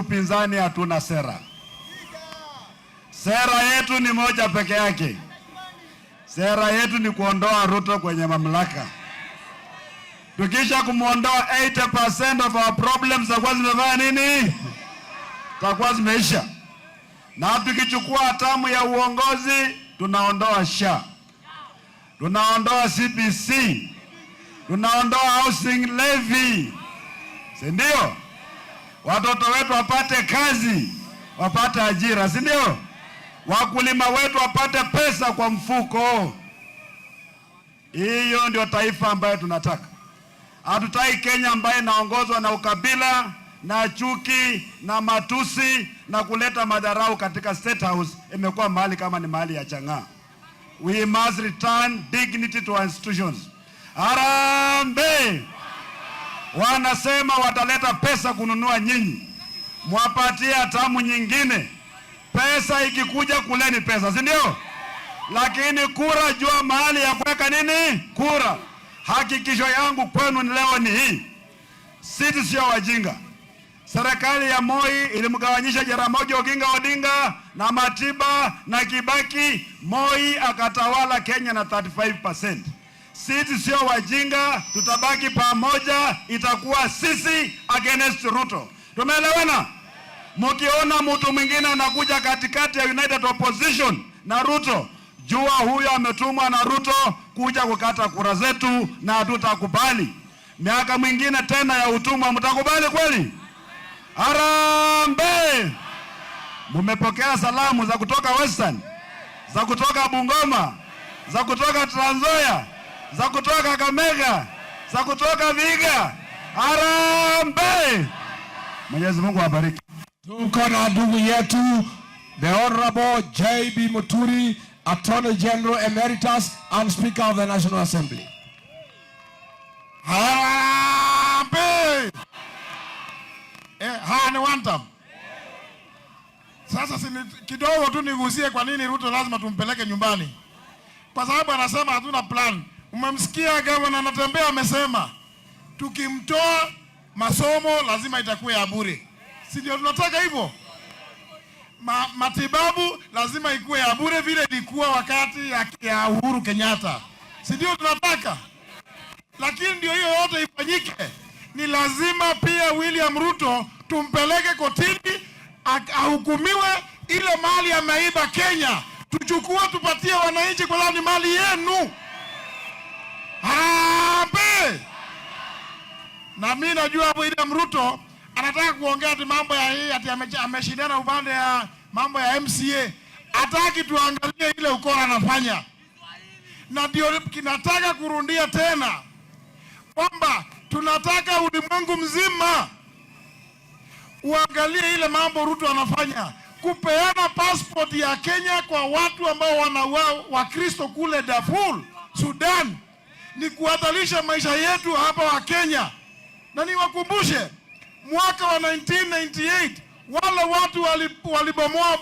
Upinzani hatuna sera. Sera yetu ni moja peke yake. Sera yetu ni kuondoa Ruto kwenye mamlaka. Tukisha kumwondoa, 80% of our problems zitakuwa zimefanya nini? Zitakuwa zimeisha. Na tukichukua hatamu ya uongozi, tunaondoa SHA, tunaondoa CBC, tunaondoa housing levy, si ndio? Watoto wetu wapate kazi, wapate ajira, si ndio? Wakulima wetu wapate pesa kwa mfuko. Hiyo ndio taifa ambayo tunataka. Hatutaki Kenya ambayo inaongozwa na ukabila na chuki na matusi na kuleta madharau katika State House. Imekuwa mahali kama ni mahali ya chang'aa. We must return dignity to our institutions. Harambee! Wanasema wataleta pesa kununua nyinyi, mwapatie hatamu nyingine. Pesa ikikuja, kuleni pesa, si ndio? Lakini kura, jua mahali ya kuweka nini kura. Hakikisho yangu kwenu ni leo ni hii, sisi sio wajinga. Serikali ya Moi ilimgawanyisha Jaramogi Oginga Odinga na Matiba na Kibaki. Moi akatawala Kenya na 35%. Sisi sio wajinga, tutabaki pamoja, itakuwa sisi against Ruto. Tumeelewana? Mkiona mtu mwingine anakuja katikati ya United Opposition na Ruto, jua huyo ametumwa na Ruto kuja kukata kura zetu, na hatutakubali. Miaka mwingine tena ya utumwa, mtakubali kweli? Harambee! Mumepokea salamu za kutoka Western, za kutoka Bungoma, za kutoka Trans Nzoia, za kutoka Kakamega, za kutoka Vihiga. Harambee! Mwenyezi Mungu awabariki. Tuko na ndugu yetu the Honorable J.B. Muturi, Attorney General Emeritus and Speaker of the National Assembly. Harambee! Haya ni one term. Sasa si kidogo tu nigusie kwa nini Ruto lazima tumpeleke nyumbani, kwa sababu anasema hatuna plan. Umemsikia gavana anatembea amesema tukimtoa, masomo lazima itakuwa ya bure, si ndio tunataka hivyo? Matibabu lazima ikuwe ya bure vile ilikuwa wakati ya Uhuru Kenyatta, si ndio tunataka? Lakini ndio hiyo yote ifanyike, ni lazima pia William Ruto tumpeleke kotini ahukumiwe ile mali ameiba Kenya, tuchukue tupatie wananchi, kwa sababu ni mali yenu. Harambee! Na mimi najua William Ruto anataka kuongea ati mambo ya hii ati ameshindana upande ya mambo ya MCA, hataki tuangalie ile ukora anafanya, na ndio kinataka kurudia tena kwamba tunataka ulimwengu mzima uangalie ile mambo Ruto anafanya, kupeana passport ya Kenya kwa watu ambao wanaua Wakristo kule Darfur, Sudan, ni kuhatarisha maisha yetu hapa wa Kenya. Na niwakumbushe mwaka wa 1998 wale watu walibomoa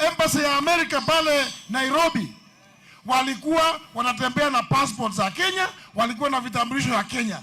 embassy ya Amerika pale Nairobi, walikuwa wanatembea na passport za Kenya, walikuwa na vitambulisho ya Kenya.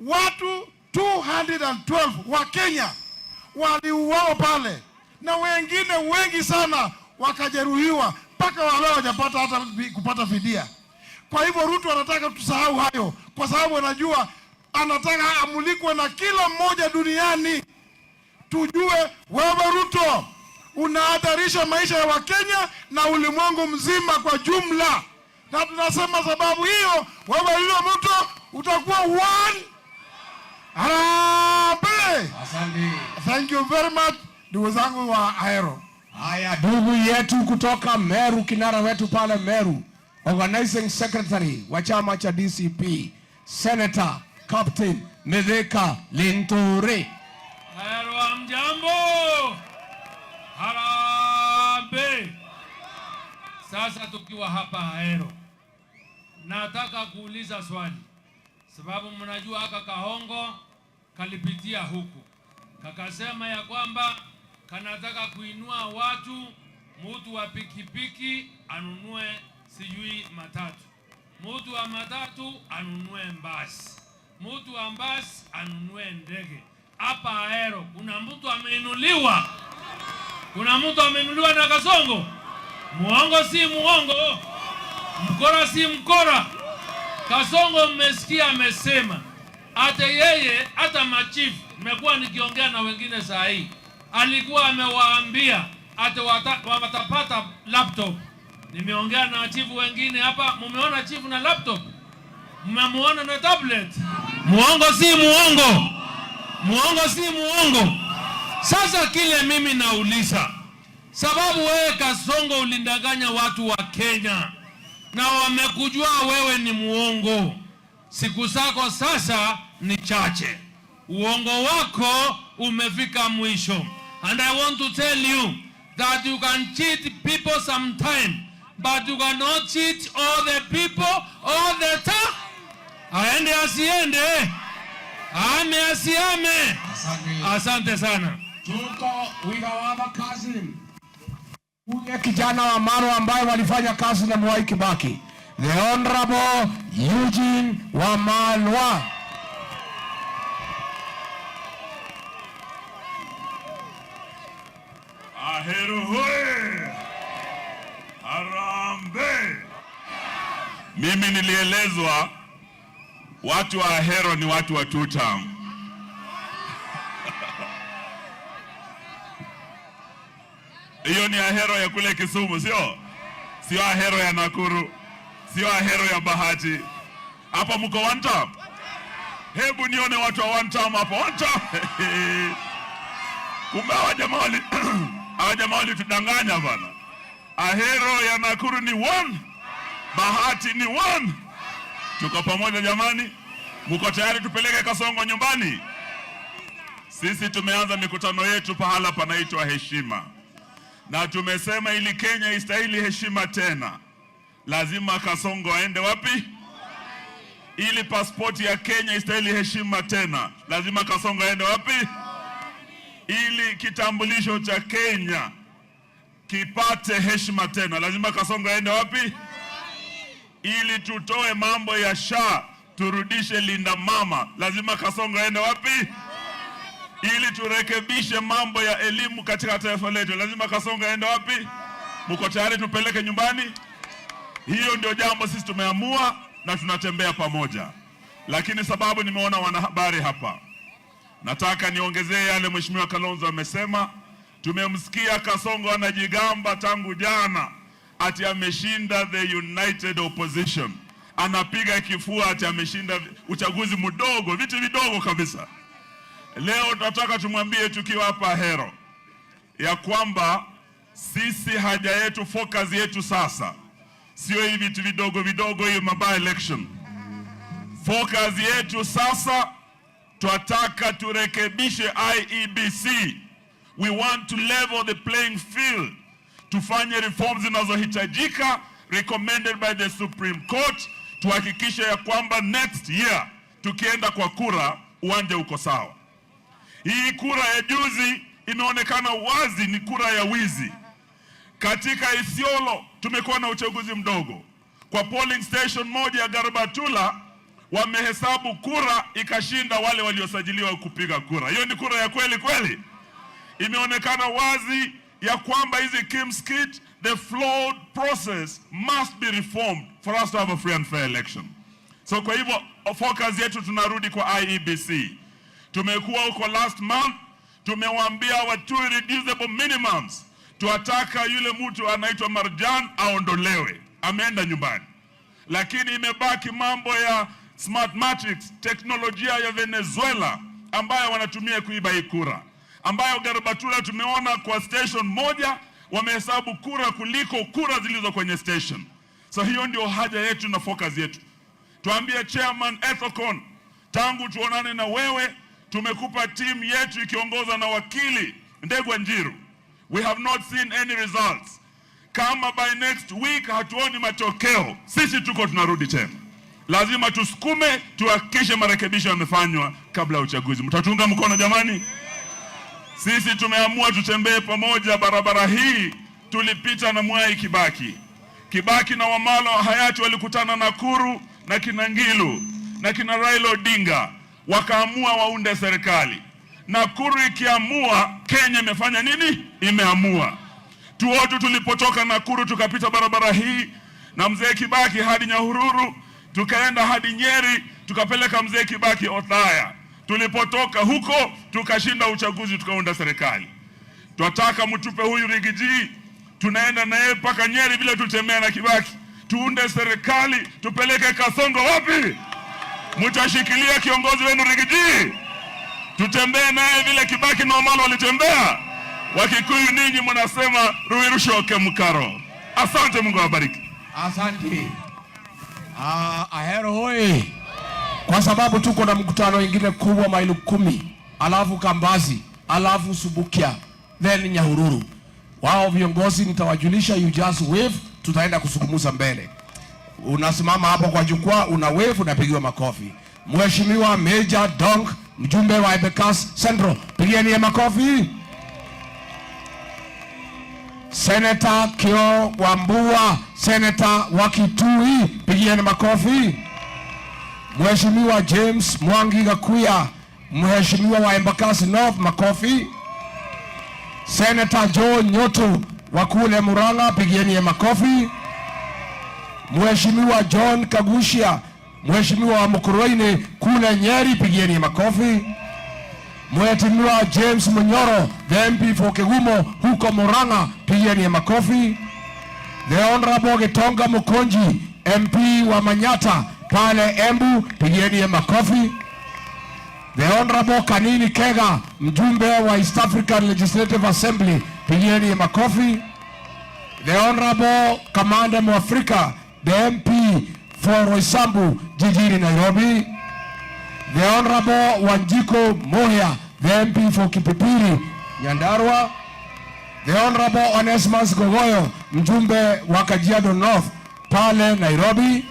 Watu 212 wa Kenya waliuawa pale na wengine wengi sana wakajeruhiwa, mpaka wale hawajapata hata kupata fidia. Kwa hivyo Ruto anataka tusahau hayo, kwa sababu anajua anataka amulikwe na kila mmoja duniani. Tujue wewe Ruto unahatarisha maisha ya Wakenya na ulimwengu mzima kwa jumla, na tunasema sababu hiyo wewe William Ruto utakuwa one. Harambee! Asante. Thank you very much, ndugu zangu wa Ahero. Haya, ndugu yetu kutoka Meru, kinara wetu pale Meru, organizing secretary wa chama cha DCP, Senator Captain Mithika Linturi. Ahero hamjambo, harambee! Sasa tukiwa hapa Ahero, nataka kuuliza swali, sababu mnajua aka kahongo kalipitia huku kakasema ya kwamba kanataka kuinua watu, mutu wa pikipiki anunue sijui matatu, mutu wa matatu anunue mbasi, mutu wa mbasi anunue ndege. Hapa Ahero kuna mtu ameinuliwa, kuna mtu ameinuliwa na Kasongo. Muongo si muongo, mkora si mkora. Kasongo mmesikia amesema hata yeye, hata machifu, nimekuwa nikiongea na wengine saa hii, alikuwa amewaambia ati watapata laptop. Nimeongea na chifu wengine hapa, mumeona chifu na laptop? Mmemuona na tablet? Muongo si muongo? Muongo si muongo? Sasa kile mimi nauliza, sababu wewe Kasongo ulindanganya watu wa Kenya na wamekujua wewe ni muongo, siku zako sasa ni chache, uongo wako umefika mwisho. And I want to tell you that you can cheat people sometime, but you cannot cheat all the people all the time. Aende asiende, ame asiame. Asante. Asante sana. Tuko with our other cousin. Huyu kijana wa Maro ambaye walifanya kazi na Mwai Kibaki, the Honorable Eugene Wamalwa. Ahero hoye! Harambee! Mimi nilielezwa watu wa Ahero ni watu wa two term. Hiyo ni Ahero ya kule Kisumu, sio? Sio Ahero ya Nakuru, sio Ahero ya Bahati. Hapa mko one term? Hebu nione watu wa one term hapa. One term. Kumbe hawa jamaa walitudanganya bana. Ahero ya Nakuru ni one, Bahati ni one. Tuko pamoja jamani? Mko tayari tupeleke Kasongo nyumbani? Sisi tumeanza mikutano yetu pahala panaitwa heshima, na tumesema ili Kenya istahili heshima tena, lazima Kasongo aende wapi? Ili pasipoti ya Kenya istahili heshima tena, lazima Kasongo aende wapi? Ili kitambulisho cha Kenya kipate heshima tena, lazima Kasongo aende wapi? Ili tutoe mambo ya SHA turudishe Linda Mama, lazima Kasongo aende wapi? Ili turekebishe mambo ya elimu katika taifa letu, lazima Kasongo aende wapi? Mko tayari tupeleke nyumbani? Hiyo ndio jambo sisi tumeamua na tunatembea pamoja. Lakini sababu nimeona wanahabari hapa, nataka niongezee yale Mheshimiwa Kalonzo amesema. Tumemsikia Kasongo anajigamba tangu jana ati ameshinda the United Opposition, anapiga kifua ati ameshinda uchaguzi mdogo, vitu vidogo kabisa. Leo tunataka tumwambie tukiwa hapa Ahero ya kwamba sisi haja yetu, focus yetu sasa sio hivi vitu vidogo vidogo, hiyo ma by election. Focus yetu sasa twataka turekebishe IEBC. We want to level the playing field, tufanye reforms zinazohitajika recommended by the Supreme Court, tuhakikishe ya kwamba next year tukienda kwa kura uwanja uko sawa. Hii kura ya juzi imeonekana wazi ni kura ya wizi. Katika Isiolo tumekuwa na uchaguzi mdogo. Kwa polling station moja ya Garbatula wamehesabu kura ikashinda wale waliosajiliwa kupiga kura. Hiyo ni kura ya kweli kweli? Imeonekana wazi ya kwamba hizi KIEMS kit, the flawed process must be reformed for us to have a free and fair election. So kwa hivyo focus yetu tunarudi kwa IEBC. Tumekuwa huko last month, tumewaambia wa two irreducible minimums. Tuataka yule mtu anaitwa Marjan aondolewe, ameenda nyumbani, lakini imebaki mambo ya Smartmatic, teknolojia ya Venezuela ambayo wanatumia kuiba hii kura, ambayo Garbatula tumeona kwa station moja wamehesabu kura kuliko kura zilizo kwenye station. So hiyo ndio haja yetu na focus yetu. Tuambie Chairman Ethekon, tangu tuonane na wewe tumekupa timu yetu ikiongozwa na wakili Ndegwa Njiru. We have not seen any results. Kama by next week hatuoni matokeo, sisi tuko tunarudi tena. Lazima tusukume, tuhakikishe marekebisho yamefanywa kabla ya uchaguzi. Mtatunga mkono jamani? Sisi tumeamua tutembee pamoja barabara hii. Tulipita na Mwai Kibaki. Kibaki na Wamalwa hayati walikutana Nakuru na kina Ngilu na kina Raila Odinga, wakaamua waunde serikali. Nakuru ikiamua, Kenya imefanya nini? Imeamua. Tuotu tulipotoka Nakuru tukapita barabara hii na mzee Kibaki hadi Nyahururu, tukaenda hadi Nyeri, tukapeleka mzee Kibaki Othaya. Tulipotoka huko tukashinda uchaguzi, tukaunda serikali. Twataka mtupe huyu Riggy G, tunaenda naye mpaka Nyeri vile tutembea na Kibaki, tuunde serikali, tupeleke Kasongo wapi? Mtashikilia kiongozi wenu Riggy G, tutembee naye vile Kibaki na Wamalwa walitembea. Wakikuyu ninyi mnasema ruirushoke mkaro. Asante, Mungu awabariki. Asante. Ah, Ahero hoi. Kwa sababu tuko na mkutano ingine kubwa maili 10, alafu Kambazi, alafu Subukia, then Nyahururu. Wao viongozi nitawajulisha, you just wave, tutaenda kusukumuza mbele. Unasimama hapo kwa jukwaa, una wave, unapigiwa makofi. Mheshimiwa Major Donk, mjumbe wa Embakasi Central, pigieni makofi. Senator Kio Wambua, Senator wa Kitui, pigieni makofi. Mheshimiwa James Mwangi Gakuya, Mheshimiwa wa Embakasi North, makofi. Senator Joe Nyoto wa kule Murang'a, pigieni makofi. Mheshimiwa John Kaguchia, Mheshimiwa wa Mukurweini kule Nyeri, pigieni makofi. Mheshimiwa James Munyoro, the MP for Kigumo huko Murang'a, pigieni makofi. The Honorable Gitonga Mukunji, MP wa Manyata pale Embu, pigieni makofi. The Honorable Kanini Kega, mjumbe wa East African Legislative Assembly, pigieni makofi. The Honorable Kamande Mwafrika, the MP for Roysambu jijini Nairobi. The Honorable Wanjiku Muhia, the MP for Kipipiri, Nyandarua. The Honorable Onesmus Gogoyo, mjumbe wa Kajiado North pale Nairobi.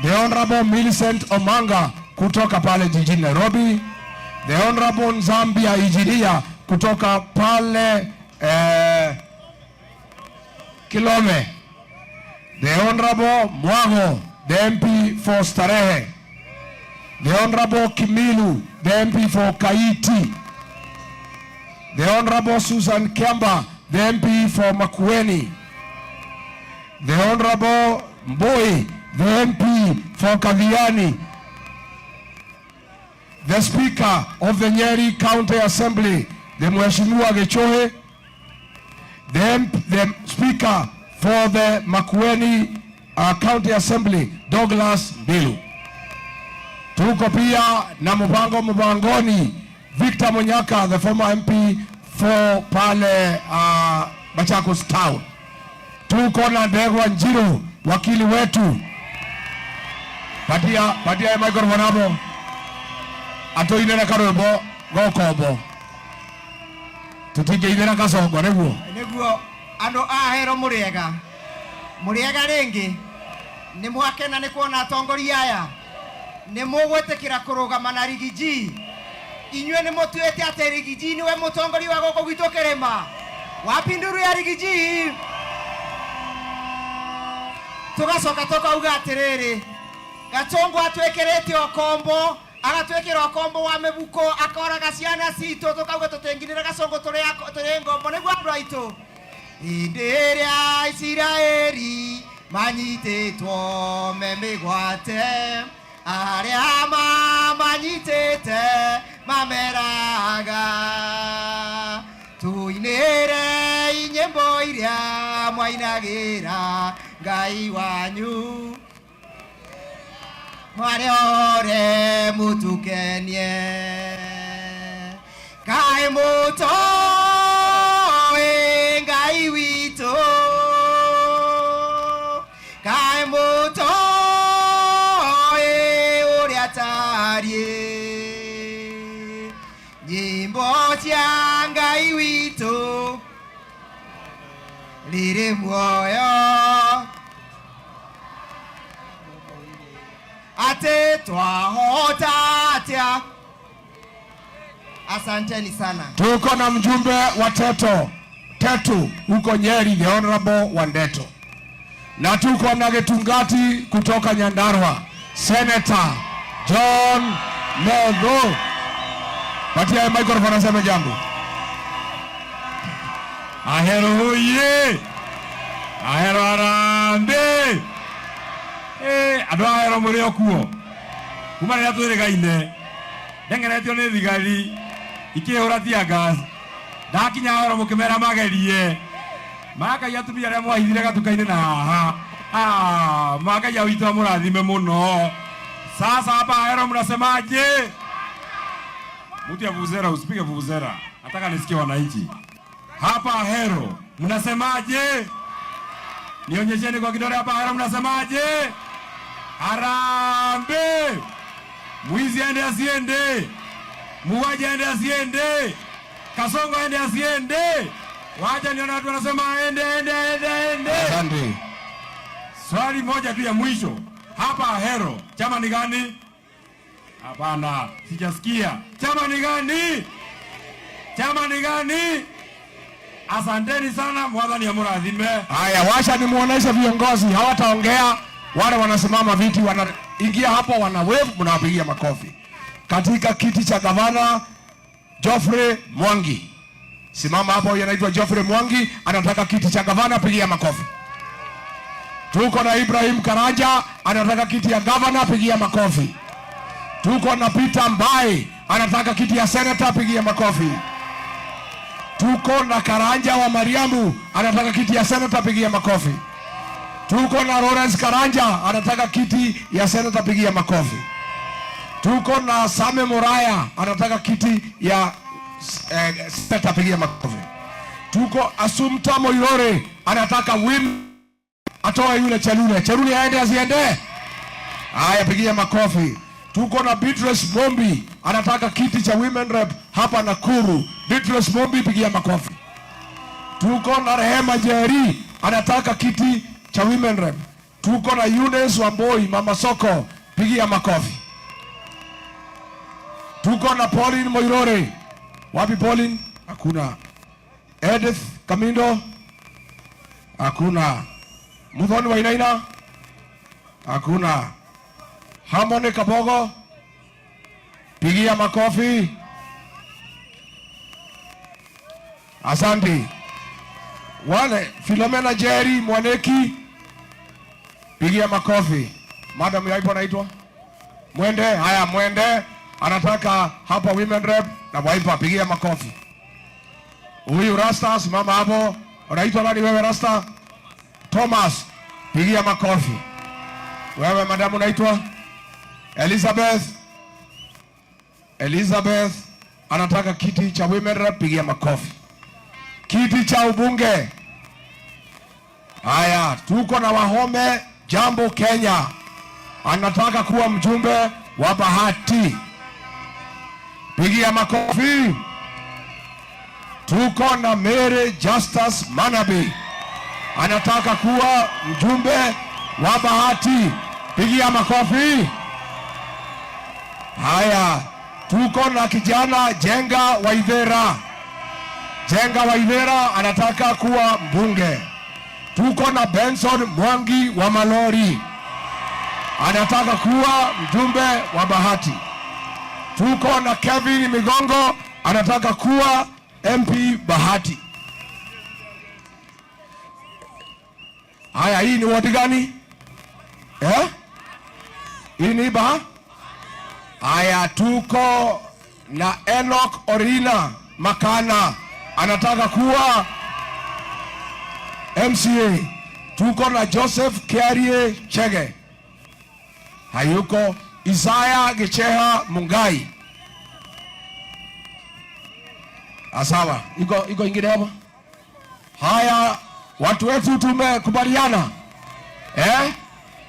The Honorable Millicent Omanga kutoka pale jijini Nairobi. The Honorable Nzambia Ijiria kutoka pale Kilome. The Honorable Mwago, the MP for Starehe. The Honorable Kimilu, the MP for Kaiti. The Honorable Susan Kiamba, the MP for Makueni. The Honorable Mbui, the MP for Kathiani. The Speaker of the Nyeri County Assembly, the Mheshimiwa Gichohi. The Speaker for the Makueni County Assembly, Douglas Mbilu. Tuko pia na Mpango Mubangoni, Victor Munyaka, the former MP for pale Machakos Town. Tuko na Ndegwa Njiru, wakili wetu. Patia, patia microphone hapo. Atuinĩre karwĩmbo gokombo. Tutingĩinĩra Kasongo nĩguo. Nĩguo andũ a Ahero mũrĩega, mũrĩega rĩngĩ. Nĩ mwakena nĩ kuona atongoria aya? Nĩ mũgwĩtĩkĩra kũrũgama na Riggy G? Inyuĩ nĩ mũtuĩte atĩ Riggy G nĩwe mũtongoria wa gũkũ gwitũ kĩrĩma? Wapi nduru ya Riggy G? Tũgacoka tũkauga atĩrĩrĩ, Gachongo atwĩkĩrĩte ũkombo, agatwĩkĩra ũkombo wa mĩbuko, akoraga ciana citũ, tũkauga tũtingirĩra Gachongo tũrĩ ngombo. Nĩguo andũ aitũ, hĩndĩ ĩrĩa Isiraeli manyitĩtwo me mĩgwate, arĩa mamanyitĩte mameraga, tuinĩre nyĩmbo iria mwainagĩra Ngai wanyu, mwarĩ ore mũtukenie. Kaĩ mũtoĩ Ngai witũ, kaĩ mũtoĩ ũrĩa tariĩ, nyĩmbo cia Ngai witũ rĩrĩ muoyo, atĩ twahota atĩa. Asanteni sana. Tuko na mjumbe wa Teto Tetu huko Nyeri, the Honorable Wandeto, na tuko na Gitungati kutoka Nyandarua, Senator John Methu. Patia microphone aseme jambo. Ahero hoye! Ahero harambee! Andũ a Ahero mũrĩ o kuo kuma rĩrĩa twĩrĩgaine ndengeretio nĩ thigari ikĩhũra tear gas, ndakinya Ahero mũkĩmera magerie makai atumia arĩa mwahithire gatuka-inĩ na haha. Ah, Ngai witũ amũrathime mũno. Sasa hapa Ahero mnasemaje? Mtu ya vuvuzela, usipige vuvuzela, nataka nisikie wananchi hapa Ahero mnasemaje? Nionyesheni kwa kidole hapa Ahero mnasemaje? Harambee! Mwizi aende asiende? Muuaji aende asiende? Kasongo aende asiende? Wacha nione watu wanasema aende, aende, aende, aende. Asante. Swali moja tu ya mwisho hapa Ahero, chama ni gani? Hapana, sijasikia. Chama ni gani? Chama ni gani? Asanteni sana, Mwathani amurathime. Haya, washa nimuoneshe viongozi, hawataongea wale wanasimama viti, wanaingia hapo, wana wave, mnawapigia makofi. Katika kiti cha gavana Geoffrey Mwangi, simama hapo, huyu anaitwa Geoffrey Mwangi, anataka kiti cha gavana, pigia makofi. Tuko na Ibrahim Karanja, anataka kiti ya gavana, pigia makofi. Tuko na Peter Mbae, anataka kiti ya senator, pigia makofi. Tuko na Karanja wa Mariamu, anataka kiti ya senator, pigia makofi. Tuko na Lawrence Karanja, anataka kiti ya senator, pigia makofi. Tuko na Same Muraya, anataka kiti ya senator, pigia makofi. Tuko Assumpta Moirore, anataka wim atoe yule Chelule. Chelule aende asiende? Haya, pigia makofi. Tuko na Beatrice Mombi, anataka kiti cha women rep hapa Nakuru. Beatrice Mombi, pigia makofi. Tuko na Rehema Jerry, anataka kiti cha women rep. Tuko na Eunice Wamboi, mama soko, pigia makofi. Tuko na Pauline Moirore. Wapi Pauline? Hakuna. Edith Kamindo? Hakuna. Muthoni Wainaina? Hakuna. Harmony Kabogo? Pigia makofi. Asante. Wale Philomena Jerry Mwaneki, pigia makofi. Madam yaipo anaitwa Mwende. Haya, Mwende anataka hapa women rep na Wiper, pigia makofi. Huyu Rasta, simama hapo. Unaitwa nani wewe Rasta? Thomas, pigia makofi. Wewe madamu unaitwa Elizabeth. Elizabeth anataka kiti cha women rep, pigia makofi. Kiti cha ubunge. Haya, tuko na Wahome Jambo Kenya, anataka kuwa mjumbe wa Bahati, pigia makofi. Tuko na Mary Justus Manabi, anataka kuwa mjumbe wa Bahati, pigia makofi. Haya, tuko na kijana Jenga Waithera. Jenga Waithera anataka kuwa mbunge. Tuko na Benson Mwangi wa Malori, anataka kuwa mjumbe wa Bahati. Tuko na Kevin Migongo, anataka kuwa MP Bahati. Haya, hii ni wadi gani? Eh? Hii ni ba? Haya, tuko na Enoch Orina Makana, anataka kuwa MCA. Tuko na Joseph Kiarie Chege, hayuko. Isaya Gicheha Mungai. Asawa, iko ingine hapa. Haya, watu wetu tumekubaliana. Eh?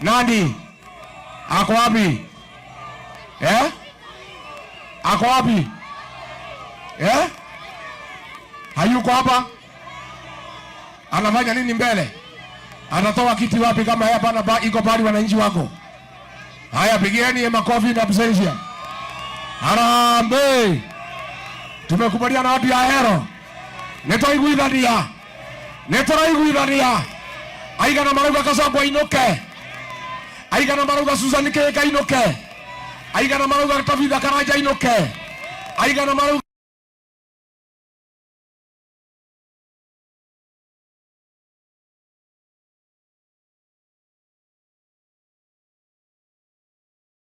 Nani? Ako wapi? Eh? Ako wapi? Eh? Hayuko hapa? Anafanya nini mbele? Anatoa kiti wapi kama hapa hapana iko pale wananchi wako? Haya, pigieni makofi na absentia. Harambee. Tumekubaliana watu ya Ahero. Nitoiguithania. Nituraiguithania. Aigana marauga Kasongo ainuke. Aigana marauga Susan Kihika ainuke. Aigana marauga Tabitha Karanja ainuke. Aigana marauga.